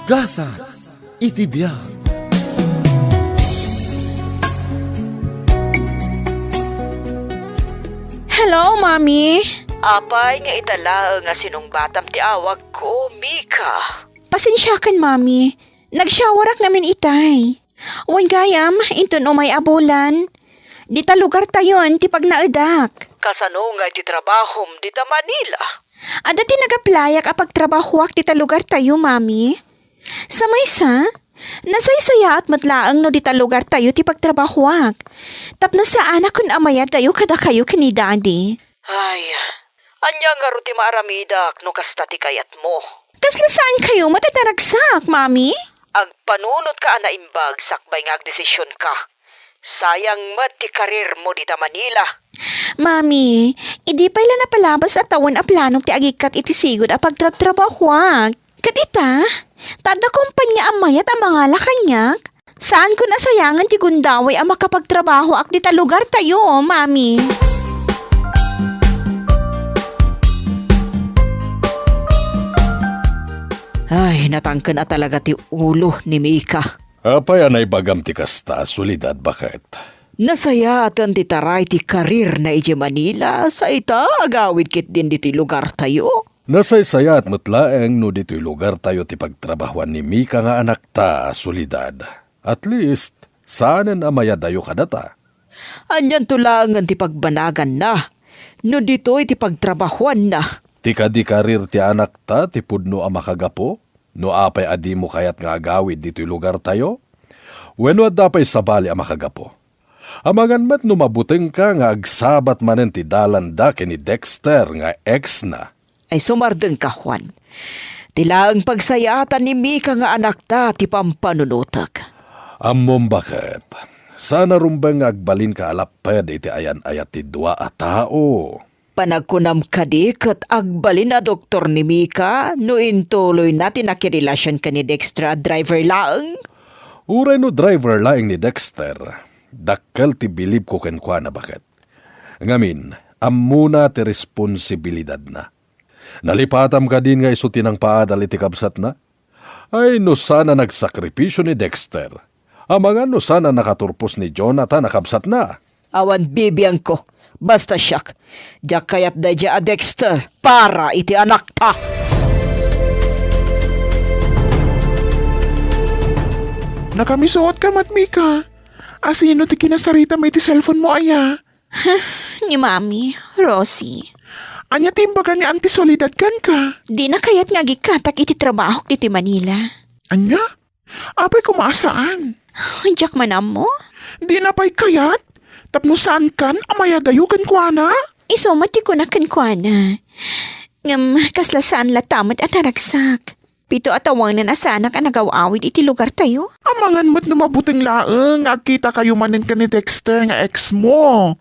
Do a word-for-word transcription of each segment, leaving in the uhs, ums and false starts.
Gasat iti biag. Hello, Mami. Apay nga ita laeng a sinungbatam ti awagko, Mika? Pasensiakan, Mami. Nag-showerak ngamin itay. Wen gayam, inton umay a bulan, dita lugartayon ti pagnaedak. Kasano nga iti trabahom dita Manila? Adda ti nag-applyak a pagtrabahoak dita lugartayo, Mami. Sa maysa, nasaysayaat met laeng no dita lugartayo ti pagtrabahoak. Tapno saanakon a mayadayo kadakayo ken ni Daddy. Ay, ania ngarud ti maaramidak no kasta ti kayatmo? Kasla saankayo met a naragsak, Mami? Agpanunotka a naimbag sakbay nga agdesisionka. Sayang met ti karirmo dita Manila. Mami, idi pay la napalabas a tawen a planok ti agikkat iti sigud a pagtrabtrabahoak. Ket ita, ta adda kompania a mayat a mangala kaniak. Saanko a sayangen ti gundaway a makapagtrabahoak dita lugartayo, Mami. Ay, natangken a talaga ti ulo ni Mika. Apay a naibagam ti kasta, Soledad, baket? Nasayaaten ti taray ti karirna idiay Manila, sa ita agawid ketdin ditoy lugartayo. Nasaysayaat met laeng no ditoy lugartayo ti pagtrabahoan ni Mika nga anakta, Soledad. At least, saanen a mayadayo kadata. Anianto laengen ti pagbanaganna no ditoy ti pagtrabahoanna? Ti kadi karir ti anakta ti pudno a makagapu no apay a dimo kayat nga agawid ditoy lugartayo? Wenno adda pay sabali a makagapu? Amangan met no mabutengka nga agsabat manen ti dalanda ken ni Dexter nga ex-na. Ay, sumardengka, Juan. Ti laeng pagsayaatan ni Mika nga anakta ti pampanunotek. Ammom, baket? Saan a rumbeng nga agbalinka a lapped iti ayan-ayat ti dua a tao. Panagkunam kadi ket agbalin a doktor ni Mika no intuloyna ti nakirelasion ken ni Dexter a driver laeng? Uray no driver laeng ni Dexter, dakkel ti bilibko kenkuana, baket. Ngamin, ammona ti responsibilidadna. Nalipatam kadin nga isu ti nangpaadal iti kabsatna? Ay, no saan a nagsakripisio ni Dexter. Amangan no saan a nakaturpos ni Jonathan a kabsatna. Awan bibiangko. Basta siak, diak kayat daydiay a Dexter para iti anakta. Nakamisuotka met, Mika. Asino ti kinasaritam iti cellphone mo aya? Ni Mami, Rosie. Ania ti imbaga ni Auntie Soledad kenka? Dina kayat nga agikkatak iti trabahok ditoy Manila. Ania? Apay koma a saan? Diak man ammo. Dina pay kayat? Tapno saankan a mayadayo kenkuana? Isu met ti kunak kenkuana. Ngem kasla saan latta met a naragsak. Pito a tawengen a saanak a nagaw-awid iti lugartayo. Amangan met no mabuteng laeng nga agkitakayo manen ken ni Dexter nga ex mo.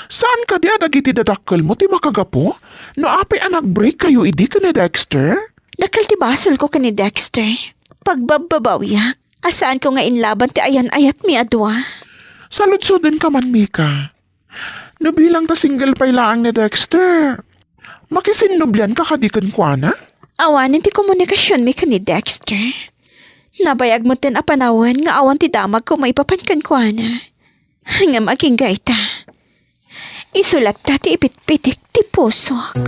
Saan kadi a dagiti dadakkelmo ti makagapu no apay a nag-break kayo idi ken ni Dexter? Dakkel ti basolko ken ni Dexter. Pagbabbabawiak a saanko nga inlaban ti ayan-ayatmi a dua. Saludsodenka man, Mika. No bilang ta single pay laeng ni Dexter, makisinnublianka kadi kenkuana? Awanen ti komunikasionmi ken ni Dexter. Nabayag metten a panawen nga awan ti damagko maipapan kenkuana. Ngem agingga ita, isu latta ti ipitpitik ti pusok.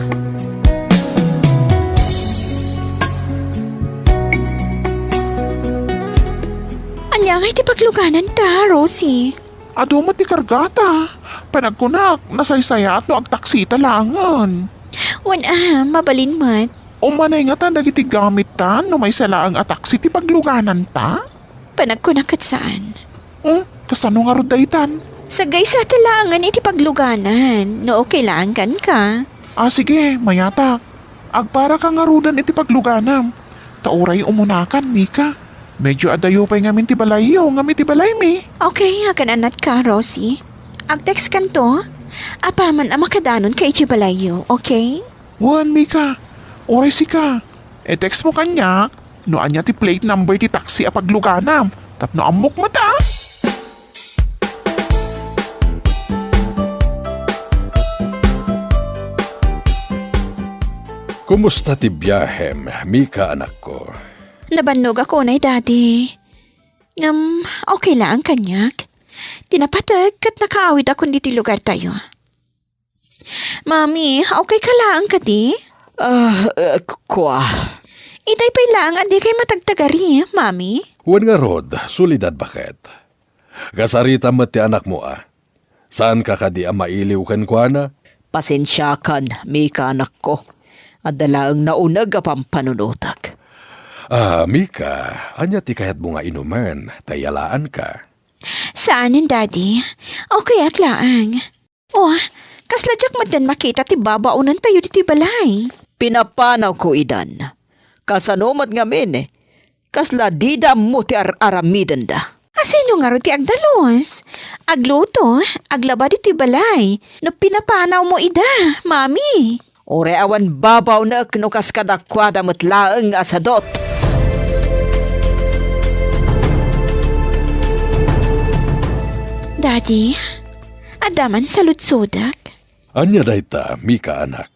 Ania ngay ti paglugananta, Rosie? Adu met ti kargata. Panagkunak, nasaysayaat no agtaksi ita laengen. Wen a, mabalin met. Umanay ngata dagiti gamitta no maysa laeng a taksi ti paglugananta? Panagkunak ket saan. Hmm, kasano ngarud daytan? Saggaysata laengen iti pagluganan, no okay laeng kenka. Ah, sige, mayatak. Agparaka ngaruden iti pagluganam. Ta uray umunakan, Mika. Medyo adayo pay ngamin ti balayyo ngem iti balaymi. Okay, agan-anatka, Rosie. Agtext kanto, apaman a makadanonka iti balayyo, okay? Wen, Mika, uray sika, i-text mo kaniak no ania ti plate number ti taksi a pagluganam tapno ammok met a. Kumusta ti biahem, Mika, anakko? Nabannogak unay, Daddy. Ngem, okay laeng kaniak. Ti napatek ket nakaawidakon ditoy lugartayo. Mami, okay ka laeng kadi? Ah, eh, kua. Itay pay laeng a dikay matagtagari, Mami. Wen ngarud, Soledad, baket? Kasaritam met ti anakmo, a? Saanka kadi a mailiw kenkuana? Pasensiakan, Mika, anakko. Adda laeng nauneg a pampanunotek. Ah, Mika, ania ti kayatmo nga inumen? Ta iyalaanka. Saanen, Daddy. Okay ak laeng. Oh, kasla diak met makita ti babaonentayo ditoy balay. Pinapanawko idan. Kasano met ngamin, kasla dida ammo ti ar-aramidenda? A, sino ngarud ti agdalus, agluto, aglaba ditoy balay no pinapanawmo ida, Mami? Uray awan babaonek no kas kadakuada met laeng a sadut. Daddy, adda man saludsodek? Ania dayta, Mika, anak?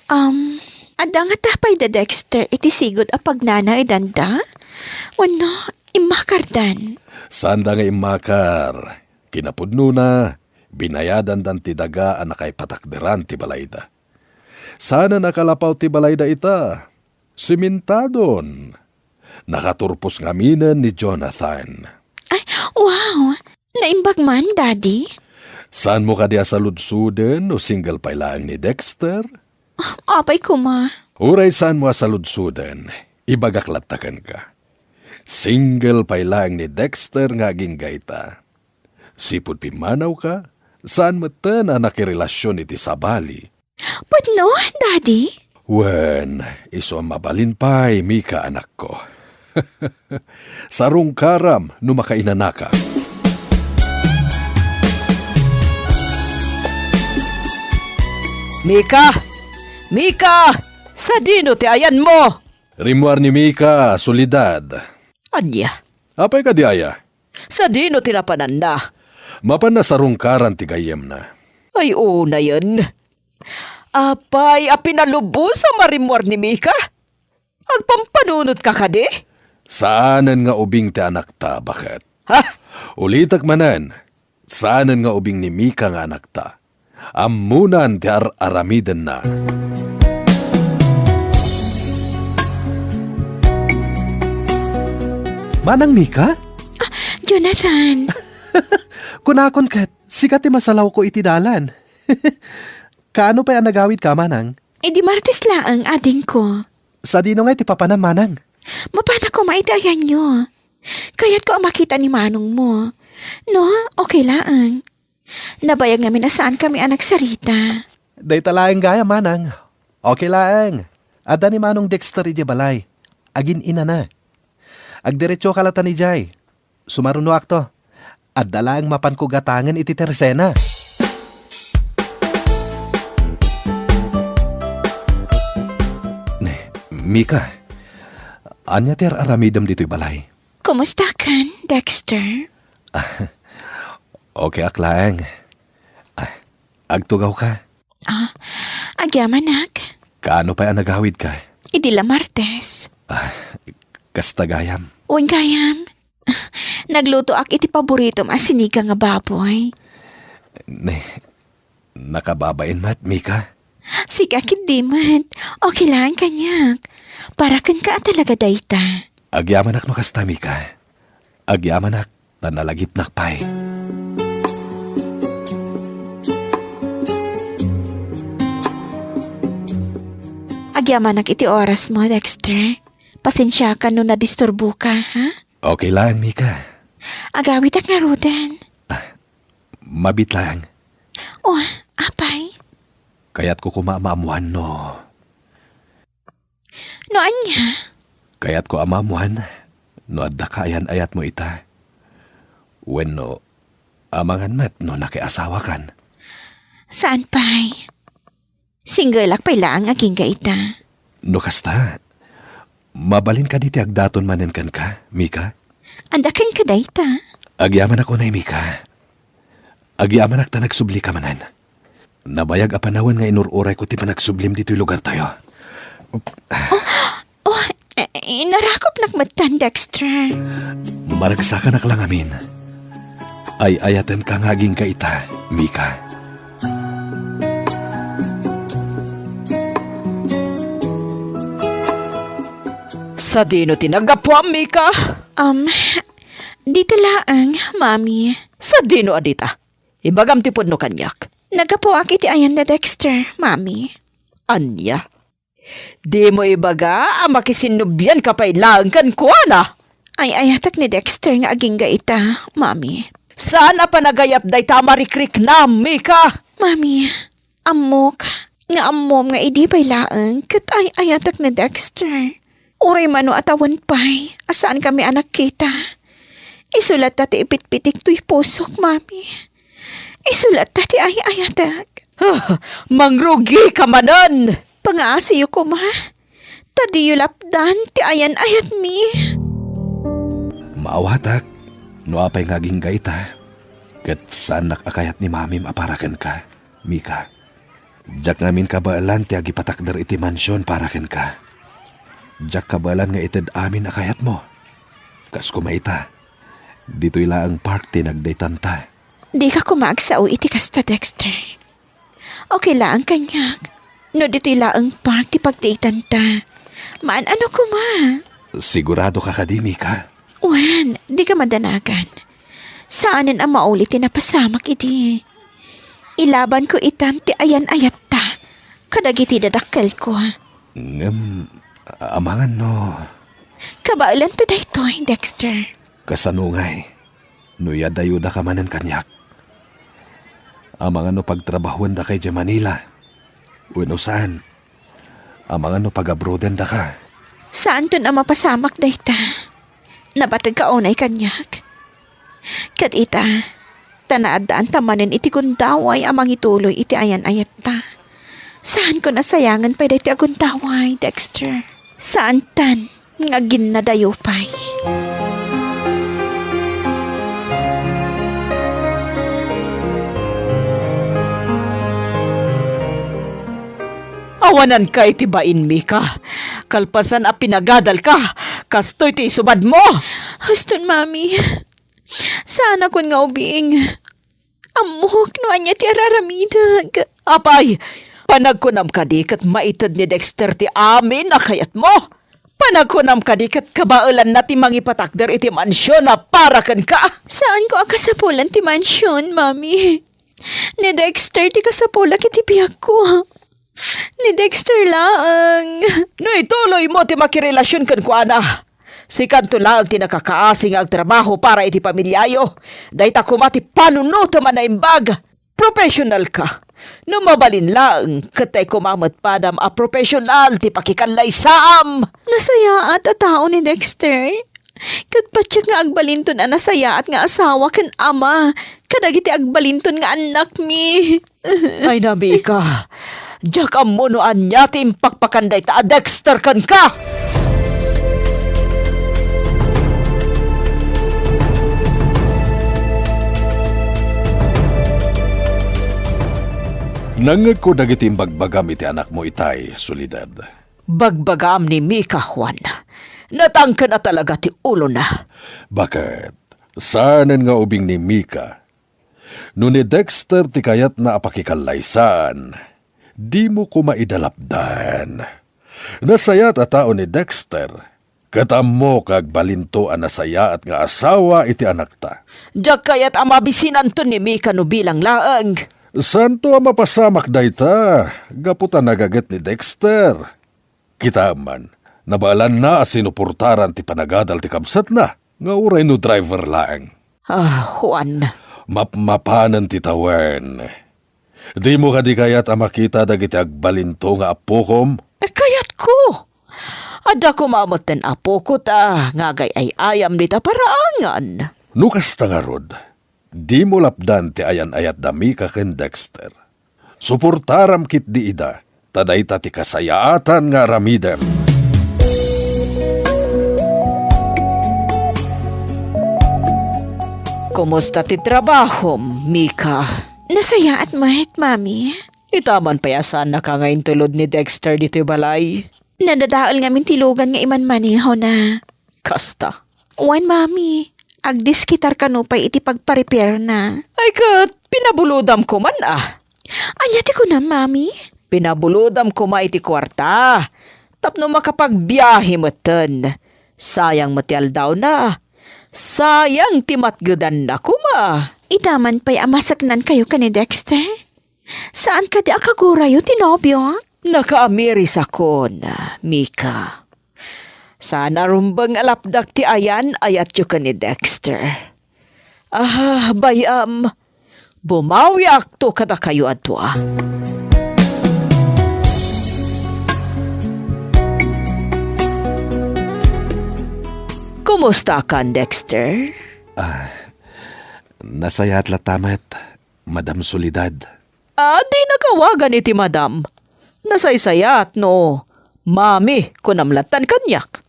Um, adda ngata pay da Dexter iti sigud a pagnanaedanda? Wenno, immakardan? Saanda nga immakar. Kinapudnona, binayadandan ti daga a nakaipatakderan ti balayda. Saanen a kalapaw ti balayda ita. Sementadon. Nakaturpos ngaminen ni Jonathan. Ay, wow! Naimbag man, Daddy? Saanmo kadi a saludsoden no single pay laeng ni Dexter? Apay koma. Uray saanmo a saludsoden, ibagak latta kenka. Single pay laeng ni Dexter nga agingga ita. Sipud pimmanawka, saan metten a nakirelasion iti sabali. Pudno, Daddy? Wen, isu a mabalin pay, Mika, anakko. Sarungkaram no makainanaka. Mika! Mika! Sadino ti ayanmo? Rimmuar ni Mika, Soledad. Ania? Apay kadi aya? Sadino ti napananna? Mapanna sarungkaran ti gayyemna. Ay, unayen. Apay a pinalubos a marimmuar ni Mika? Agpampanunotka kadi? Saanen nga ubing ti anakta, baket? Ha? Ulitek manen, saanen nga ubing ni Mika nga anakta. Ammonan ti ar-aramidenna. Manang Mika? Ah, Jonathan. Kunakon ket, sika ti masalawko iti dalan. Kaano pay a nagawidka, Manang? Idi Martes laeng, adingko. Sadino ngay ti papanam, Manang? Mapanak koma iti ayanyo. Kayatko a makita ni manongmo. No, okay laeng. Nabayag ngamin a saankami a nagsarita. Dayta laeng gayam, Manang. Okay laeng. Adda ni Manong Dexter idiay balay. Agin-inana. Agdiretsoka latta idiay. Sumarunoakto. Adda laeng mapanko gatangen iti tersena. Ne, Mika, ania ti ar-aramidem ditoy balay? Kumustakan, Dexter? Okay ak laeng. Ah, agtugawka? Ah, agyamanak. Kaano pay a nagawidka? Idi la Martes. Ah, kasta gayam. Wen gayam. Naglutoak iti paboritom a sinigang a baboy. Ne, nakababain met, Mika? Sika ketdi met. Okay laeng kaniak. Para kenka a talaga dayta. Agyamanak no kasta, Mika. Agyamanak ta nalagipnak pay. Agyamanak iti orasmo, Dexter. Pasensiakan no nadisturboka, ha? Okay laeng, Mika. Agawidak ngaruden. Ah, mabiit laeng. Oh, apay? Kayatko koma a maammoan no. No ania? Kayatko a maammoan no adda kaayan-ayatmo ita. Wenno, amangan met no nakiasawakan. Saan pay? Singgelak pay laeng agingga ita. No kasta, mabalin kadi ti agdaton manen kenka, Mika? Adda kenka dayta? Agyamanak unay, Mika. Agyamanak ta nagsublika manen. Nabayag a panawen nga inur-urayko ti panagsublim ditoy lugartayo. Oh, Eh, inarakupnak metten, Dexter. Maragsakanak lang amin. Ay-ayatenka nga agingga ita, Mika. Sadino ti naggapuam, Mika? Um, dita laeng, Mami. Sadino a dita? Ibagam ti pudno kaniak. Naggapuak iti ayan da Dexter, Mami. Ania? Dimo ibaga a makisinnubianka pay laeng kenkuana? Ay-ayatek ni Dexter nga agingga ita, Mami. Saan a panagayat dayta a marikriknam, Mika? Mami, ammok nga ammom nga idi pay laeng ket ay-ayatek ni Dexter. Uray mano a tawen pay a saankami a nagkita. Isu latta ti ipitpitik toy pusok, Mami. Isu latta ti ay-ayatek. Ah, mangrugika manen! Pangaasiyo koma, ta diyo lapdan ti ayan-ayatmi. Maawatak, no apay nga agingga ita, ket saannak a kayat ni Mamim a para kenka, Mika. Diak ngamin kabaelan ti agipatakder iti mansion para kenka. Diak kabaelan nga ited amin a kayatmo. Kas koma ita, ditoy laeng park ti nagdaytanta. Dika koma agsao iti kasta, Dexter. Okay laeng kaniak no ditoy laeng park ti pagdaytanta. Maan-ano koma. Sigurado ka kadi, Mika? Wen, dika madanagan. Saanen a mauli ti napasamak idi. Ilabanko itan ti ayan-ayatta kadagiti dadakkelko. Ngem, amangan no. Kabaelanta daytoy, Dexter. Kasano ngay? No iyadayodaka manen kaniak. Amangan no pagtrabahuendaka idiay Manila. Wenno saan? Amangan no pag-abroadendaka. Saanton a mapasamak dayta. Nabategka unay kaniak. Ket ita, ta naaddaanta manen iti gundaway a mangituloy iti ayan-ayatta. Saanko a sayangen pay daytoy a gundaway, Dexter. Saantan nga aginnadayo pay. Awananka iti bain, Mika. Kalpasan a pinagadalka, kastoy ti isubadmo. Huston, Mami. Saanakon nga ubing. Ammok no ania ti ar-aramidek. Apay, panagkunam kadi ket maited ni Dexter ti amin a kayatmo? Panagkunam kadi ket kabaelanna ti mangipatakder iti mansion a para kenka? Saanko a kasapulan ti mansion, Mami. Ni Dexter ti kasapulak iti biagko. Ni Dexter laeng. No ituloymo ti makirelasion kenkuana, sikanto laeng ti nakakaasi nga agtrabaho para iti pamiliayo. Dayta koma ti panunotem a naimbag. Professional ka. No mabalin laeng, ket tay koma met padam a professional ti pakikallaysaam. Nasayaat a tao ni Dexter. Ket patiek nga agbalinton a nasayaat nga asawa ken ama kadagiti agbalinton nga annakmi. Ay, Mika, diak ammo no ania ti impakpakan dayta a Dexter kenka. Nangngegko dagiti imbagbagam iti anakmo itay, Soledad. Bagbagaam ni Mika, Juan. Natangken a talaga ti ulona. Baket, saanen nga ubing ni Mika. No ni Dexter ti kayatna a pakikallaysaan, dimo koma ida lapdan. Nasayaat a tao ni Dexter, ket ammok nga agbalinto a nasayaat nga asawa iti anakta. Diak kayat a mabisinanto ni Mika no bilang laeng. Saanto a mapasamak dayta, gapu ta nagaget ni Dexter. Kitaem man, nabaelanna a sinuportaran ti panagadal ti kabsatna, nga uray no driver laeng. Ah, Juan. Mapmapanen ti tawen. Dimo kadi kayat a makita dagiti agbalinto nga appokom? Eh, kayatko. Adda koma metten apoko ta nga agay-ay-ayam dita paraangan. No kasta ngarud, dimo lapdan ti ayan-ayat da Mika ken Dexter. Suportaram ketdi ida, ta dayta ti kasayaatan nga aramidem. Kumusta ti trabahom, Mika? Nasayaat met, Mami. Ita man pay a saannaka nga intulod ni Dexter ditoy balay. Nadadael ngamin ti lugan nga imanmanehona. Kasta. Wen, Mami, agdiskitar kano pay iti pagparepairna. Ay ket, pinabulodam koma a. Ania ti kunam, Mami? Pinabulodam koma iti kuarta tapno makapagbiahe metten. Sayang met ti aldawna. Sayang ti matgedanna koma. Ita man pay a maseknankayo ken ni Dexter? Saan kadi a kagurayo ti nobiok? Nakaamirisakon, Mika. Saan a rumbeng a lapdak ti ayan-ayatyo ken ni Dexter. Ah, bay-am, bumawiakto kadakayo a dua. Kumustakan, Dexter? Ah, nasayaat latta met, Madam Soledad. Ah, dinnak awagan iti madam. Nasaysayaat no Mami, kunam lattan kaniak.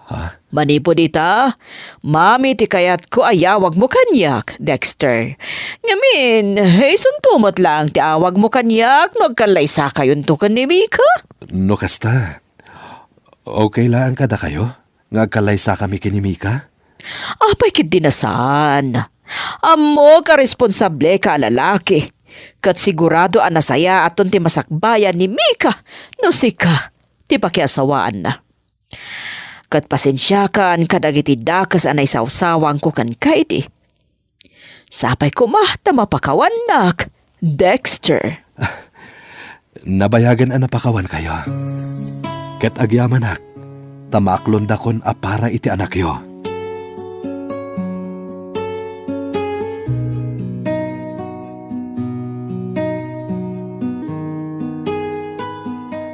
Ha? Manipud ita, Mami ti kayatko a yawagmo kaniak, Dexter. Ngamin, isunto met laeng ti awagmo kaniak no agkallaysakayonto ken ni Mika. No kasta, okay laeng kadakayo nga agkallaysakami ken ni Mika? Apay ketdi a saan? Ammok a responsableka a lalaki, ket sigurado a nasayaaton ti masakbayan ni Mika no sika ti pakiasawaanna. Ket pasensiakan kadagiti dakes a naisawsawangko kenka idi. Sapay koma ta mapakawannak, Dexter. Nabayagen a napakawankayo. Ket agyamanak ta maaklondakon a para iti anakyo.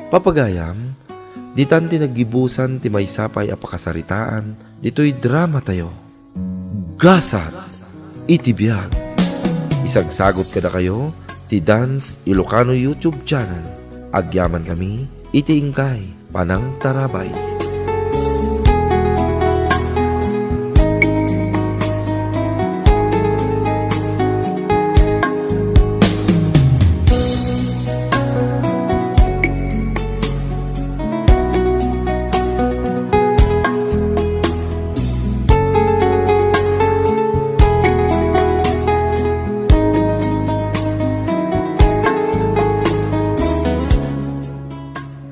Papagayam, ditan ti naggibusan ti maysa pay a pakasaritaan ditoy dramatayo. Gasat iti biag. Isagsagut kadakayo ti Dance Ilocano YouTube channel. Agyamankami iti inkay panangtarabay.